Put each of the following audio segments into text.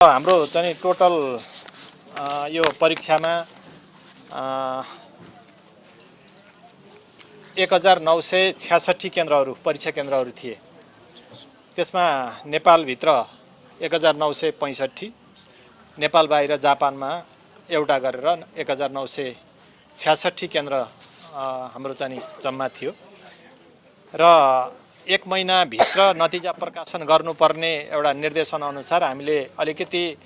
हाम्रो चाहिँ टोटल यो परीक्षामा 1966 केन्द्रहरू परीक्षा केन्द्रहरू थिए। त्यसमा नेपालभित्र 1965, नेपाल बाहिर जापानमा एउटा गरेर 1966 केन्द्र हाम्रो चाहिँ जम्मा थियो र 1 महिनाभित्र नतिजा प्रकाशन गर्नुपर्ने एउटा निर्देशन अनुसार हामीले अलिकति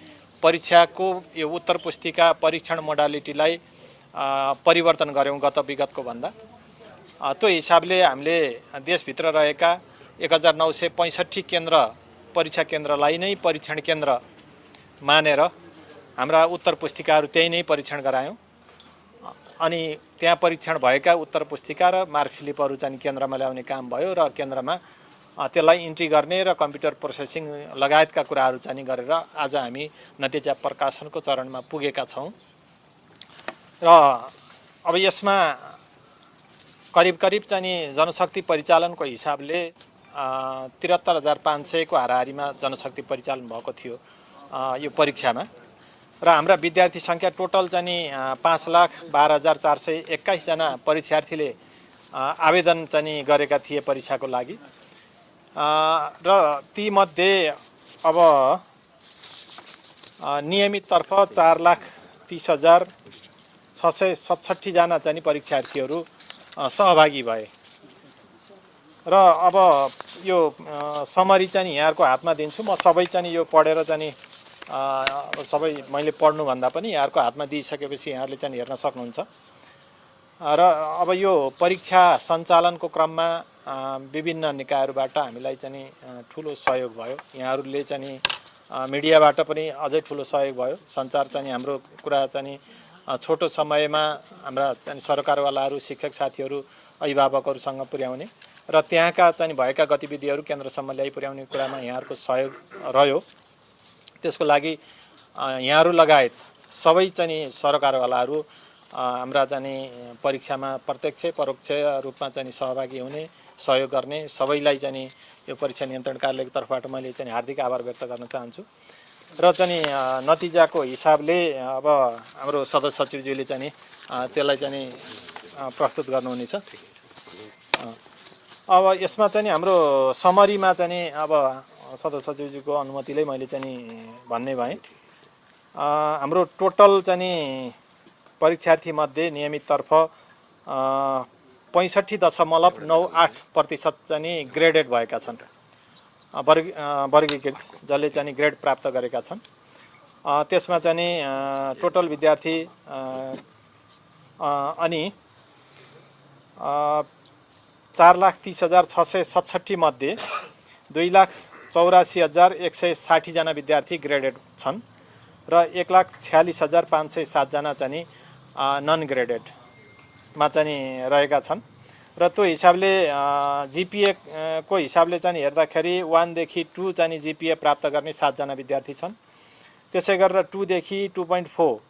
परीक्षाको यो उत्तर पुस्तिका परीक्षण मोडालिटीलाई परिवर्तन गऱ्यौँ विगतको भन्दा। त्यो हिसाबले हामीले देशभित्र रहेका 1965 केन्द्र परीक्षा केन्द्रलाई नै परीक्षण केन्द्र मानेर हाम्रा उत्तर पुस्तिकाहरू त्यही नै परीक्षण गरायौँ। अनि त्यहाँ परीक्षण भएका उत्तर पुस्तिका र मार्कस्लिपहरू चाहिँ केन्द्रमा ल्याउने काम भयो र केन्द्रमा त्यसलाई इन्ट्री गर्ने र कम्प्युटर प्रोसेसिङ लगायतका कुराहरू चाहिँ गरेर आज हामी नतिजा प्रकाशनको चरणमा पुगेका छौँ। र अब यसमा करिब चाहिँ जनशक्ति परिचालनको हिसाबले 73,500 को हाराहारीमा जनशक्ति परिचालन भएको थियो यो परीक्षामा। र हाम्रा विद्यार्थी सङ्ख्या टोटल चाहिँ 5,12,421 जना परीक्षार्थीले आवेदन चाहिँ गरेका थिए परीक्षाको लागि। र तीमध्ये अब नियमिततर्फ 4,30,667 जना चाहिँ परीक्षार्थीहरू सहभागी भए। र अब यो समरी चाहिँ यहाँहरूको हातमा दिन्छु। म सबै चाहिँ यो पढेर चाहिँ सबै मैले पढ्नुभन्दा पनि यहाँहरूको हातमा दिइसकेपछि यहाँहरूले चाहिँ हेर्न सक्नुहुन्छ। र अब यो परीक्षा सञ्चालनको क्रममा विभिन्न निकायहरूबाट हामीलाई चाहिँ ठुलो सहयोग भयो। यहाँहरूले चाहिँ मिडियाबाट पनि अझै ठुलो सहयोग भयो। सञ्चार चाहिँ हाम्रो कुरा चाहिँ छोटो समयमा हाम्रा चाहिँ सरकारवालाहरू, शिक्षक साथीहरू, अभिभावकहरूसँग पुर्याउने र त्यहाँका चाहिँ भएका गतिविधिहरू केन्द्रसम्म ल्याइ पुर्याउने कुरामा यहाँहरूको सहयोग रह्यो। त्यसको लागि यहाँहरू लगायत सबै चाहिँ सरकारवालाहरू हाम्रा चाहिँ परीक्षामा प्रत्यक्ष परोक्ष रूपमा चाहिँ सहभागी हुने, सहयोग गर्ने सबैलाई चाहिँ यो परीक्षा नियन्त्रण कार्यालयको तर्फबाट मैले चाहिँ हार्दिक आभार व्यक्त गर्न चाहन्छु। र चाहिँ नतिजाको हिसाबले अब हाम्रो सदस्य सचिवज्यूले चाहिँ त्यसलाई चाहिँ प्रस्तुत गर्नुहुनेछ। अब यसमा चाहिँ हाम्रो समरीमा चाहिँ अब सदस्य सचिवज्यूको अनुमतिले मैले चाहिँ भन्ने भएँ। हाम्रो टोटल चाहिँ परीक्षार्थीमध्ये नियमिततर्फ 65.98% चाहिँ ग्रेडेड भएका छन्, वर्गीकृत, जसले चाहिँ ग्रेड प्राप्त गरेका छन्। त्यसमा चाहिँ टोटल विद्यार्थी अनि 4,30,667 मध्ये 2,84,160 जना विद्यार्थी ग्रेडेड छन् र 1,46,507 जना चाहिँ नन ग्रेडेडमा चाहिँ रहेका छन्। र त्यो हिसाबले जिपिए को हिसाबले चाहिँ हेर्दाखेरि 1 देखि 2 चाहिँ जिपिए प्राप्त गर्ने 7 जना विद्यार्थी छन्। त्यसै गरेर 2 देखि 2.4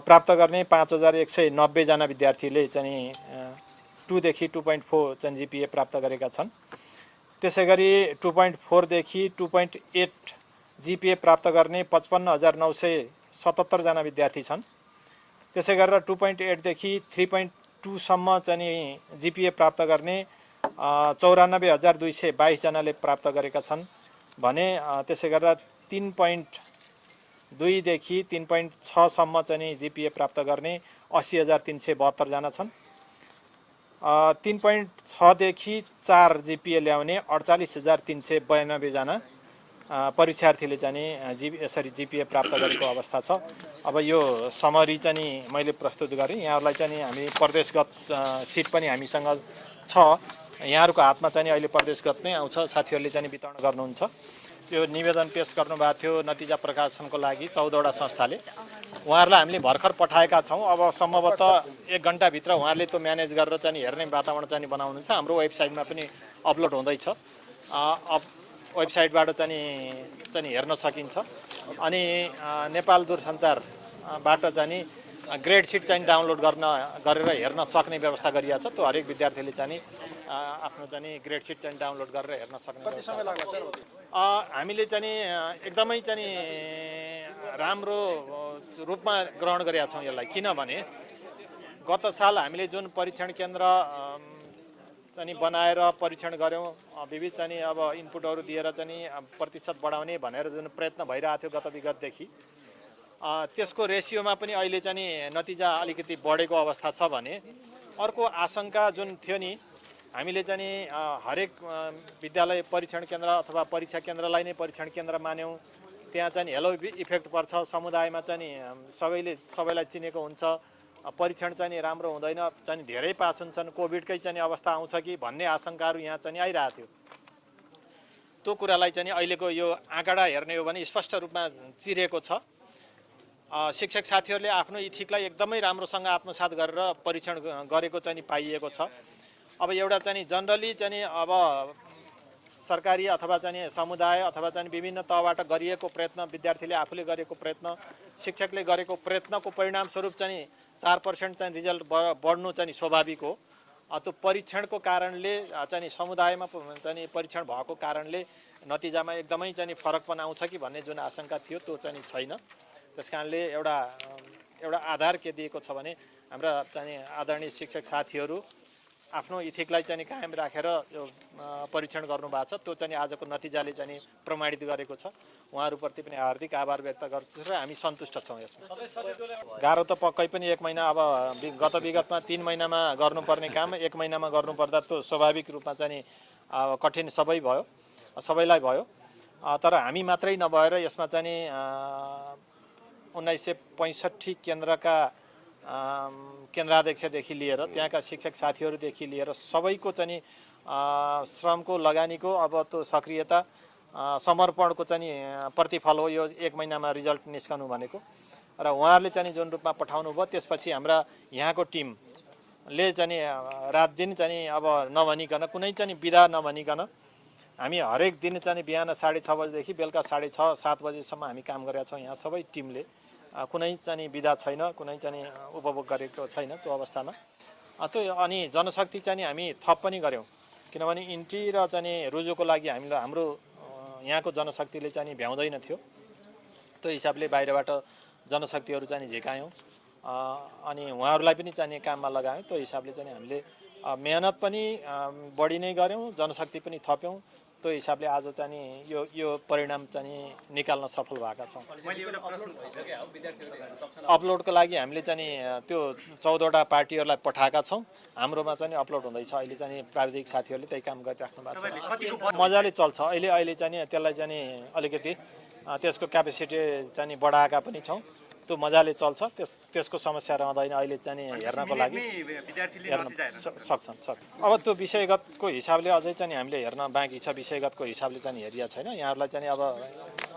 प्राप्त गर्ने 5,190 जना विद्यार्थीले चाहिँ 2 देखि 2.4 चाहिँ जिपिए प्राप्त गरेका छन्। त्यसै गरी 2.4 देखि 2.8 जिपिए प्राप्त गर्ने 55,977 जना विद्यार्थी छन्। त्यसै गरेर 2.8 देखि 3.2 सम्म चाहिँ जिपिए प्राप्त गर्ने 94,222 जनाले प्राप्त गरेका छन् भने त्यसै गरेर 3.2 देखि 3.6 सम्म चाहिँ जिपिए प्राप्त गर्ने 80,372 जना छन्। 3.6 देखि 4 जिपिए ल्याउने 48,392 जना परीक्षार्थीले चाहिँ यसरी जिपिए प्राप्त गरेको अवस्था छ। अब यो समरी चाहिँ मैले प्रस्तुत गरेँ। यहाँहरूलाई चाहिँ हामी प्रदेशगत सिट पनि हामीसँग छ। यहाँहरूको हातमा चाहिँ अहिले प्रदेशगत नै आउँछ, साथीहरूले चाहिँ वितरण गर्नुहुन्छ। त्यो निवेदन पेश गर्नुभएको थियो नतिजा प्रकाशनको लागि 14वटा संस्थाले। उहाँहरूलाई हामीले भर्खर पठाएका छौँ। अब सम्भवतः 1 घन्टाभित्र उहाँहरूले त्यो म्यानेज गरेर चाहिँ हेर्ने वातावरण चाहिँ बनाउनुहुन्छ। हाम्रो वेबसाइटमा पनि अपलोड हुँदैछ। वेबसाइटबाट चाहिँ हेर्न सकिन्छ। अनि नेपाल दूरसञ्चारबाट चाहिँ ग्रेड सिट चाहिँ डाउनलोड गरेर हेर्न सक्ने व्यवस्था गरिएको छ। त्यो हरेक विद्यार्थीले चाहिँ आफ्नो चाहिँ ग्रेड सिट चाहिँ डाउनलोड गरेर हेर्न सक्ने। कति समय लाग्ला सर? हामीले चाहिँ एकदमै चाहिँ राम्रो रूपमा ग्रहण गरेका छौँ यसलाई। किनभने गत साल हामीले जुन परीक्षण केन्द्र चाहिँ बनाएर परीक्षण गऱ्यौँ, विविध चाहिँ अब इनपुटहरू दिएर चाहिँ प्रतिशत बढाउने भनेर जुन प्रयत्न भइरहेको थियो गत विगतदेखि, त्यसको रेसियोमा पनि अहिले चाहिँ नतिजा अलिकति बढेको अवस्था छ भने अर्को आशंका जुन थियो नि, हामीले चाहिँ हरेक विद्यालय परीक्षण केन्द्र अथवा परीक्षा केन्द्रलाई नै परीक्षण केन्द्र मान्यौँ। त्यहाँ चाहिँ हेलो इफेक्ट पर्छ, समुदायमा चाहिँ सबैलाई चिनेको हुन्छ, परीक्षण चाहिँ राम्रो हुँदैन, चाहिँ धेरै पास हुन्छन्, कोभिडकै चाहिँ अवस्था आउँछ कि भन्ने आशंकाहरू यहाँ चाहिँ आइरहेको थियो। त्यो कुरालाई चाहिँ अहिलेको यो आँकडा हेर्ने हो भने स्पष्ट रूपमा चिरेको छ। शिक्षक साथीहरूले आफ्नो इथिकलाई एकदमै राम्रोसँग आत्मसात गरेर परीक्षण गरेको चाहिँ पाइएको छ। अब एउटा चाहिँ जनरली चाहिँ अब सरकारी अथवा चाहिँ समुदाय अथवा चाहिँ विभिन्न तहबाट गरिएको प्रयत्न, विद्यार्थीले आफूले गरेको प्रयत्न, शिक्षकले गरेको प्रयत्नको परिणामस्वरूप चाहिँ 4% चाहिँ रिजल्ट बढ्नु चाहिँ स्वाभाविक हो। त्यो परीक्षणको कारणले चाहिँ समुदायमा चाहिँ परीक्षण भएको कारणले नतिजामा एकदमै चाहिँ फरक पनि आउँछ कि भन्ने जुन आशंका थियो त्यो चाहिँ छैन। त्यस कारणले एउटा आधार के दिएको छ भने हाम्रा चाहिँ आदरणीय शिक्षक साथीहरू आफ्नो इथिकलाई चाहिँ कायम राखेर यो परीक्षण गर्नुभएको छ। त्यो चाहिँ आजको नतिजाले चाहिँ प्रमाणित गरेको छ। उहाँहरूप्रति पनि हार्दिक आभार व्यक्त गर्छु र हामी सन्तुष्ट छौँ यसमा। गाह्रो त पक्कै पनि 1 महिना, अब गत विगतमा 3 महिनामा गर्नुपर्ने काम 1 महिनामा गर्नुपर्दा त्यो स्वाभाविक रूपमा चाहिँ कठिन सबैलाई भयो। तर हामी मात्रै नभएर यसमा चाहिँ 1965 केन्द्रका केन्द्राध्यक्षदेखि लिएर त्यहाँका शिक्षक साथीहरूदेखि लिएर सबैको चाहिँ श्रमको लगानीको अब त्यो सक्रियता समर्पणको चाहिँ प्रतिफल हो यो 1 महिनामा रिजल्ट निस्कनु भनेको। र उहाँहरूले चाहिँ जुन रूपमा पठाउनु भयो त्यसपछि हाम्रा यहाँको टिमले चाहिँ रात दिन चाहिँ अब नभनिकन कुनै चाहिँ बिदा नभनिकन हामी हरेक दिन चाहिँ बिहान 6:30 बजेदेखि बेलुका 6:30-7 बजेसम्म हामी काम गरेका छौँ। यहाँ सबै टिमले कुनै चाहिँ बिदा छैन, कुनै चाहिँ उपभोग गरेको छैन त्यो अवस्थामा। त्यो अनि जनशक्ति चाहिँ हामी थप पनि गऱ्यौँ, किनभने इन्ट्री र चाहिँ रुजुको लागि हाम्रो यहाँको जनशक्तिले चाहिँ भ्याउँदैन थियो। त्यो हिसाबले बाहिरबाट जनशक्तिहरू चाहिँ झिकायौँ अनि उहाँहरूलाई पनि चाहिँ काममा लगायौँ। त्यो हिसाबले चाहिँ हामीले मेहनत पनि बढी नै गऱ्यौँ, जनशक्ति पनि थप्यौँ। त्यो हिसाबले आज चाहिँ यो परिणाम चाहिँ निकाल्न सफल भएका छौँ। अपलोडको लागि हामीले चाहिँ त्यो 14वटा पार्टीहरूलाई पठाएका छौँ। हाम्रोमा चाहिँ अपलोड हुँदैछ। अहिले चाहिँ प्राविधिक साथीहरूले त्यही काम गरिराख्नु भएको छ। मजाले चल्छ। अहिले चाहिँ त्यसलाई चाहिँ अलिकति त्यसको क्यापेसिटी चाहिँ बढाएका पनि छौँ। त्यो मजाले चल्छ। त्यसको समस्या रहँदैन। अहिले चाहिँ हेर्नको लागि सक्छन्। अब त्यो विषयगतको हिसाबले अझै चाहिँ हामीले हेर्न बाँकी छ। विषयगतको हिसाबले चाहिँ हेरिया छैन। यहाँहरूलाई चाहिँ अब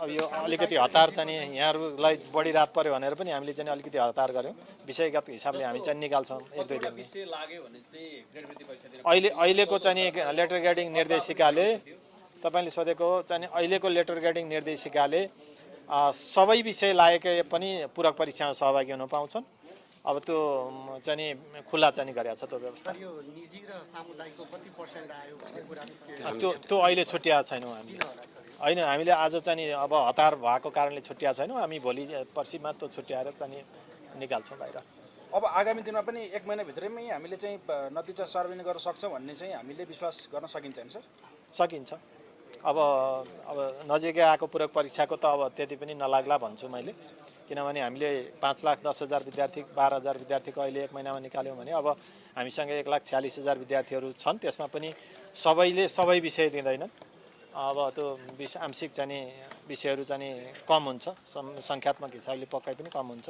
यो अलिकति हतार चाहिँ यहाँहरूलाई बढी रात पर्यो भनेर पनि हामीले चाहिँ अलिकति हतार गऱ्यौँ। विषयगत हिसाबले हामी चाहिँ निकाल्छौँ 1-2 दिनमा। अहिलेको चाहिँ लेटर ग्रेडिङ निर्देशिकाले तपाईँले सोधेको चाहिँ अहिलेको लेटर ग्रेडिङ निर्देशिकाले सबै विषय लागेकै पनि पूरक परीक्षामा सहभागी हुन पाउँछन्। अब त्यो चाहिँ खुला चाहिँ गरेको छ त्यो व्यवस्था। त्यो अहिले छुट्याएको छैनौँ हामीले। होइन, हामीले आज चाहिँ अब हतार भएको कारणले छुट्याएको छैनौँ। हामी भोलि पर्सिमा त्यो छुट्याएर चाहिँ निकाल्छौँ बाहिर। अब आगामी दिनमा पनि 1 महिनाभित्रमै हामीले चाहिँ नतिजा सार्वजनिक गर्न सक्छौँ भन्ने चाहिँ हामीले विश्वास गर्न सकिन्छ नि सर? सकिन्छ। अब नजिकै आएको पूरक परीक्षाको त अब त्यति पनि नलाग्ला भन्छु मैले। किनभने हामीले 5,10,000 विद्यार्थी 12,000 विद्यार्थीको अहिले 1 महिनामा निकाल्यौँ भने अब हामीसँग 1,46,000 विद्यार्थीहरू छन्। त्यसमा पनि सबैले सबै विषय दिँदैनन्। अब त्यो आंशिक चाहिँ विषयहरू चाहिँ कम हुन्छ, सङ्ख्यात्मक हिसाबले पक्कै पनि कम हुन्छ।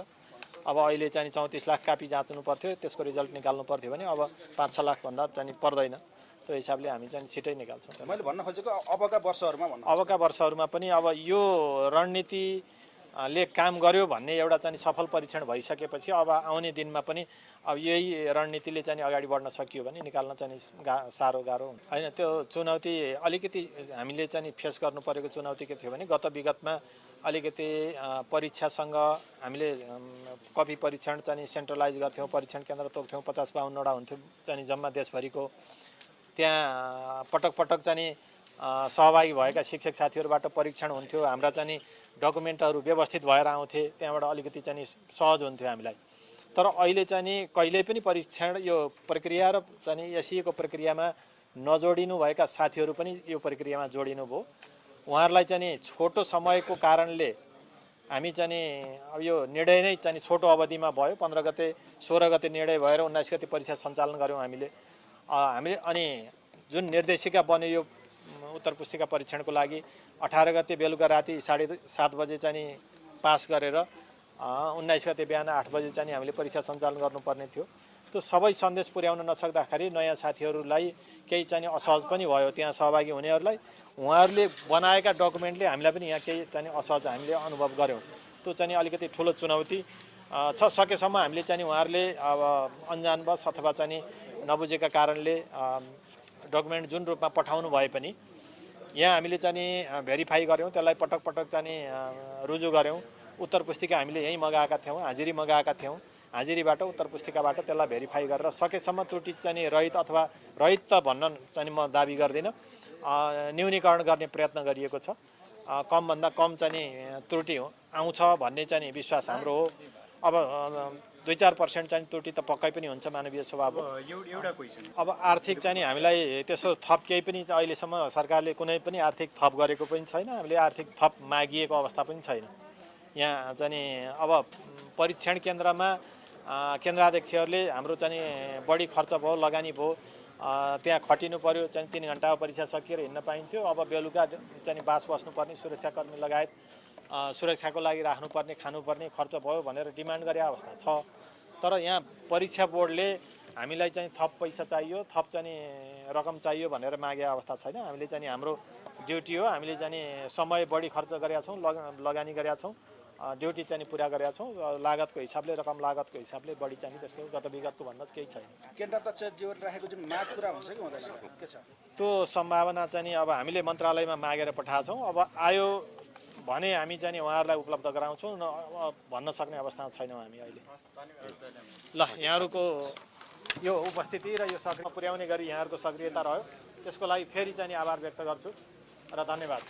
अब अहिले चाहिँ 34 लाख कापी जाँच्नु पर्थ्यो, त्यसको रिजल्ट निकाल्नु पर्थ्यो भने अब 5-6 लाख भन्दा चाहिँ पर्दैन। त्यो हिसाबले हामी चाहिँ छिटै निकाल्छौँ। मैले भन्न खोजेको अबका वर्षहरूमा पनि अब यो रणनीतिले काम गर्यो भन्ने एउटा चाहिँ सफल परीक्षण भइसकेपछि अब आउने दिनमा पनि अब यही रणनीतिले चाहिँ अगाडि बढ्न सकियो भने निकाल्न चाहिँ गाह्रो होइन। त्यो चुनौती अलिकति हामीले चाहिँ फेस गर्नु परेको चुनौती के थियो भने गत विगतमा अलिकति परीक्षासँग हामीले कपी परीक्षण चाहिँ सेन्ट्रलाइज गर्थ्यौँ, परीक्षण केन्द्र तोक्थ्यौँ, 50-52वटा हुन्थ्यो चाहिँ जम्मा देशभरिको। त्यहाँ पटक पटक चाहिँ सहभागी भएका शिक्षक साथीहरूबाट परीक्षण हुन्थ्यो। हाम्रा चाहिँ डकुमेन्टहरू व्यवस्थित भएर आउँथे, त्यहाँबाट अलिकति चाहिँ सहज हुन्थ्यो हामीलाई। तर अहिले चाहिँ कहिल्यै पनि परीक्षण यो प्रक्रिया र चाहिँ एसईको प्रक्रियामा नजोडिनु भएका साथीहरू पनि यो प्रक्रियामा जोडिनु भयो। उहाँहरूलाई चाहिँ छोटो समयको कारणले हामी चाहिँ अब यो निर्णय नै चाहिँ छोटो अवधिमा भयो। 15 गते 16 गते निर्णय भएर 19 गते परीक्षा सञ्चालन गऱ्यौँ हामीले। अनि जुन निर्देशिका बन्यो यो उत्तर पुस्तिका परीक्षणको लागि 18 गते बेलुका राति 7:30 बजे चाहिँ पास गरेर 19 गते बिहान 8 बजे चाहिँ हामीले परीक्षा सञ्चालन गर्नुपर्ने थियो। त्यो सबै सन्देश पुर्याउन नसक्दाखेरि नयाँ साथीहरूलाई केही चाहिँ असहज पनि भयो त्यहाँ सहभागी हुनेहरूलाई। उहाँहरूले बनाएका डकुमेन्टले हामीलाई पनि यहाँ केही चाहिँ असहज हामीले अनुभव गऱ्यौँ। त्यो चाहिँ अलिकति ठुलो चुनौती छ। सकेसम्म हामीले चाहिँ उहाँहरूले अब अन्जानवश अथवा चाहिँ नबुझेका कारणले डकुमेन्ट जुन रूपमा पठाउनु भए पनि यहाँ हामीले चाहिँ भेरिफाई गऱ्यौँ, त्यसलाई पटक पटक चाहिँ रुजु गऱ्यौँ। उत्तर पुस्तिका हामीले यहीँ मगाएका थियौँ, हाजिरी मगाएका थियौँ। हाजिरीबाट उत्तर पुस्तिकाबाट त्यसलाई भेरिफाई गरेर सकेसम्म त्रुटि चाहिँ रहित अथवा रहित त भन्न चाहिँ म दाबी गर्दिनँ, न्यूनीकरण गर्ने प्रयत्न गरिएको छ। कमभन्दा कम चाहिँ त्रुटि आउँछ भन्ने चाहिँ विश्वास हाम्रो हो। अब 2-4% चाहिँ त्रुटि त पक्कै पनि हुन्छ, मानवीय स्वभाव हो। एउटा क्वेसन, अब आर्थिक चाहिँ हामीलाई त्यसो थप केही पनि अहिलेसम्म सरकारले कुनै पनि आर्थिक थप गरेको पनि छैन। हामीले आर्थिक थप मागिएको अवस्था पनि छैन। यहाँ चाहिँ अब परीक्षण केन्द्रमा केन्द्राध्यक्षहरूले हाम्रो चाहिँ बढी खर्च भयो, लगानी भयो, त्यहाँ खटिनु पर्यो। चाहिँ 3 घन्टामा परीक्षा सकिएर हिँड्न पाइन्थ्यो। अब बेलुका चाहिँ बास बस्नुपर्ने, सुरक्षाकर्मी लगायत सुरक्षाको लागि राख्नुपर्ने, खानुपर्ने खर्च भयो भनेर डिमान्ड गरे अवस्था छ। तर यहाँ परीक्षा बोर्डले हामीलाई चाहिँ थप पैसा चाहियो, थप चाहिँ रकम चाहियो भनेर मागे अवस्था छैन। हामीले चाहिँ हाम्रो ड्युटी हो, हामीले चाहिँ समय बढी खर्च गरेका छौँ, लगानी गरेका छौँ, ड्युटी चाहिँ पुरा गरेका छौँ। लागतको हिसाबले, रकम लागतको हिसाबले बढी चाहिँ त्यस्तो गत विगतको भन्दा केही छैन। केन्द्र तक्ष जीवन राखेको जुन माग पुरा हुन्छ कि हुँदैन के छ? त्यो सम्भावना चाहिँ अब हामीले मन्त्रालयमा मागेर पठाएको छौँ। अब आयो भने हामी चाहिँ उहाँहरूलाई उपलब्ध गराउँछौँ, भन्न सक्ने अवस्थामा छैनौँ हामी अहिले। ल, यहाँहरूको यो उपस्थिति र यो सक्रिय पुर्याउने गरी यहाँहरूको सक्रियता रह्यो, त्यसको लागि फेरि चाहिँ आभार व्यक्त गर्छु र धन्यवाद।